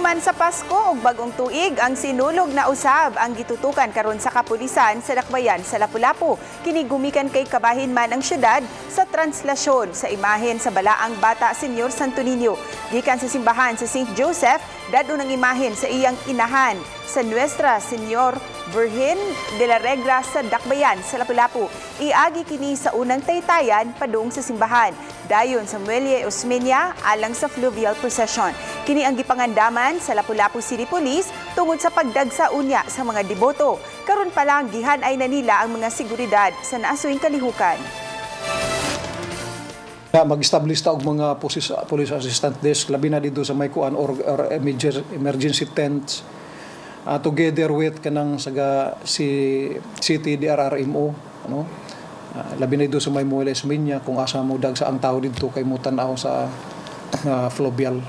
Human sa Pasko ug Bagong Tuig, ang Sinulog na usab ang gitutukan karon sa kapulisan sa Dakbayan sa Lapu-Lapu. Kini gumikan kay kabahin man ang syudad sa translasyon sa imahen sa Balaang Bata Senyor Santo Niño. Gikan sa simbahan sa St. Joseph, dadon ang imahen sa iyang inahan sa Nuestra Señor Virgen de la Regla sa Dakbayan sa Lapu-Lapu. Iagi kini sa unang taytayan padung sa simbahan. Dayon sa Muelle Osmeña alang sa fluvial procession. Kini ang gipangandaman sa Lapu-Lapu City Police tungod sa pagdagsa unya sa mga deboto. Karon pa lang, gihan-ay na nila ang mga seguridad sa naasuing kalihukan. Nga mag-establish ta og mga police assistant desk, labi na dito sa may kuan or emergency tents, together with kanang saga si City DRRMO, ano, labi na dito sa may Muelle Osmeña kung asa mo dagsa ang tao didto kay mo tan-aw sa fluvial.